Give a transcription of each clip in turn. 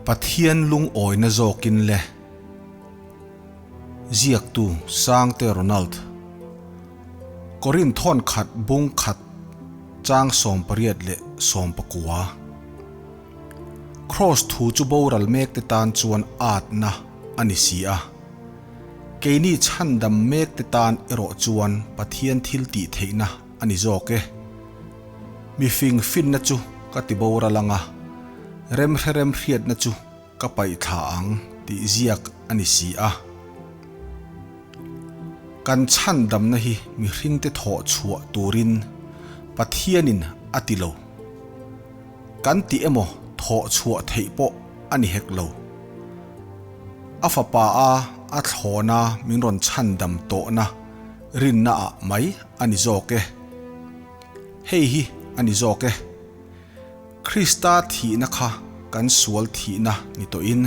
Pathian lungawina zawkin le. Ziaktu Sangte Ronald. Korin thawn khat bung khat chang 18 leh 19. Kraws thu chu boral mek te tan chuan atna a ni si a. Keini chhandam mek te tan erawh chuan Pathian thil tih theihna a ni zawk e. Mifing finna chu ka ti boral ang a, remhre remhriatna chu ka paih thla ang tih ziak a ni si a. Kan chhandamna hi mihringte thawh chhuah turin Pathianin a ti lo. Kan ti emaw thawh chhuah theih pawh a ni hek lo. A fapa a a thlawna min rawn chhandam tawhna rinna ah mai a ni zawk e. Hei hi a ni zawk e. Krista thihna kha kan sual thihna ni tawhin,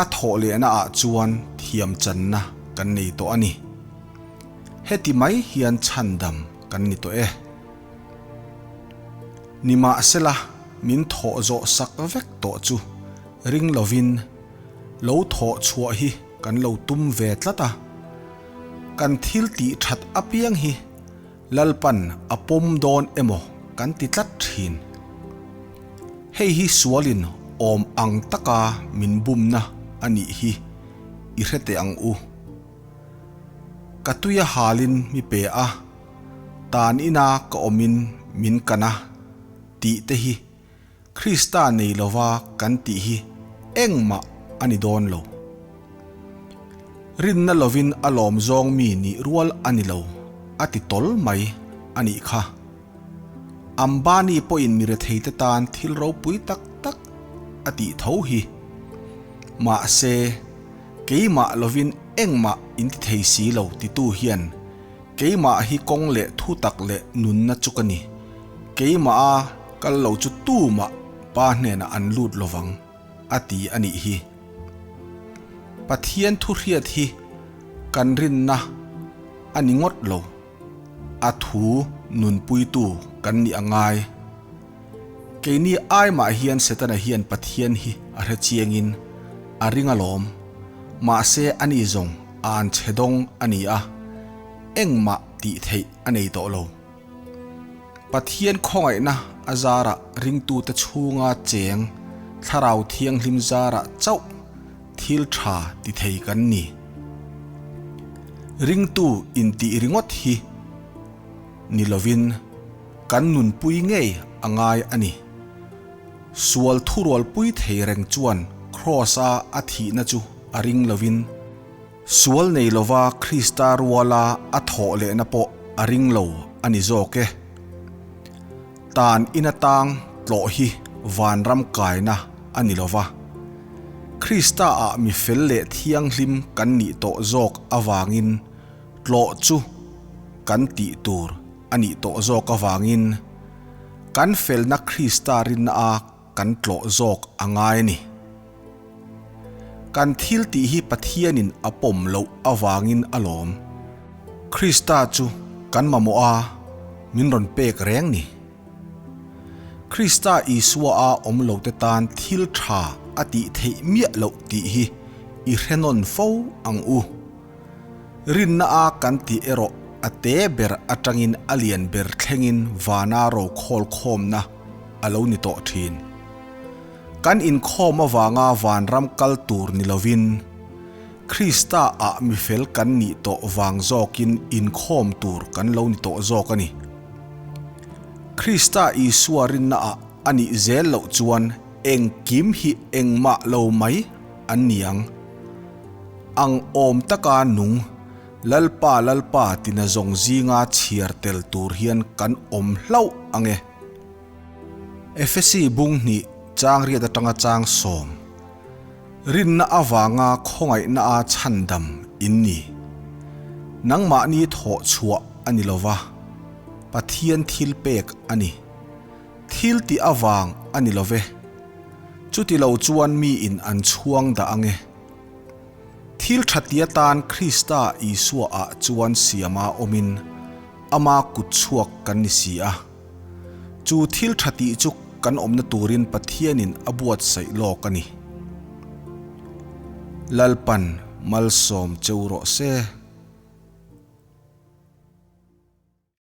a thawh lehna ah chuan thiam channa kan nei tawh a ni. Heti mai hian chhandam kan ni tawh e. Nimahsela, min thawh zawh sak vek tawh chu ring lovin lo thawh chhuah hi kan lo tum ve tlat a. Kan thil tih that apiang hi Lalpan a pawm dawn emaw kan ti tlat thin. Hei hi sualin awm ang taka min bumna a nih hi i hre teh ang u. Ka tuia halin mi pe a, tan ina ka awmin min kan a tih te hi Krista nei lova kan tih hi engmah a ni dawn lo. Rinna lovin a lawm zawng mi nih rual a ni lo a ti tawl mai a nih kha. Ambani pawhin mi retheite tan thil ropui tak tak a tih tho hi. Mahse, keimah lovin engmah in ti thei si lo titu hian Keimah hi kawng leh thu tak leh nunna chu ka ni. Keimah a kal lo chu tumah Pa hnenah an lut lovang, a ti a nih hi. Pathian thu hriat hi kan rinna a ni ngawt lo, a thu nunpuitu kan nih a ngai. Keini aimah hian Setana hian Pathian hi a hre chiangin a ring alawm. Mahse ani zawng a an chhe dawng a ni a, engmah tih theih a nei tawh lo. Pathian khawngaihna a zarah ringtute chhunga cheng Thlarau Thianghlim zarah chauh thil tha ti thei kan ni. Ringtu intih ringawt hi ni lovin kan nunpui ngei a ngai a ni. Sual thurualpui thei reng chuan Kraws-a a thihna chu a ring lovin, sual nei lova Krista ruala a thawh lehna pawh a ring lo a ni zawk e. Tan ina tang tlawh hi vanram kaina a ni lova, Krista-ah mi fel leh thianghlim kan nih tawh zawk avangin tlawh chu kan tih tur a nih tawh zawk avangin kan felna Krista rinna a kan tlawh zawk a ngai a ni. Kan thil tih hi Pathianin a pawm loh avangin a lawm. Krista chu kan mamawh a, min rawn pek reng ni. Krista Isua a awm lote tan thil tha a tih theih miah loh tih hi i hre nawn fo ang u. Rinna a kan tih erawh a te ber atangin a lian ber thlengin vana ro khawl khawmna a lo ni tawh thin. Kan inkhawm avanga vanram kal tur ni lovin, Krista ah mifel kan nih tawh vang zawkin inkhawm tur kan lo ni tawh zawk a ni. Krista Isua rinna ah a nih zel loh chuan engkim hi engmah lo mai an ni ang. Ang awm taka nung, Lalpa Lalpa tina zawng zinga chhiar tel tur hian kan awm hlauh ang e. Efesi bung hnih chang riat atanga chang sawm, Rinna avanga khawngaihna a chhandam in ni. Nangmahni thawh chhuah a ni lova, Pathian thil pek a ni. Thil tih avang a ni love. Chuti lo chuan miin an chhuang dah ang e. Thil tha ti atan Krista Isua ah chuan siama awmin ama kut chhuak kan ni si a. Chu thil tha tih chu kan awmna turin Pathianin a buatsaih lawk a ni. Lalpan malsawm cheu rawh se.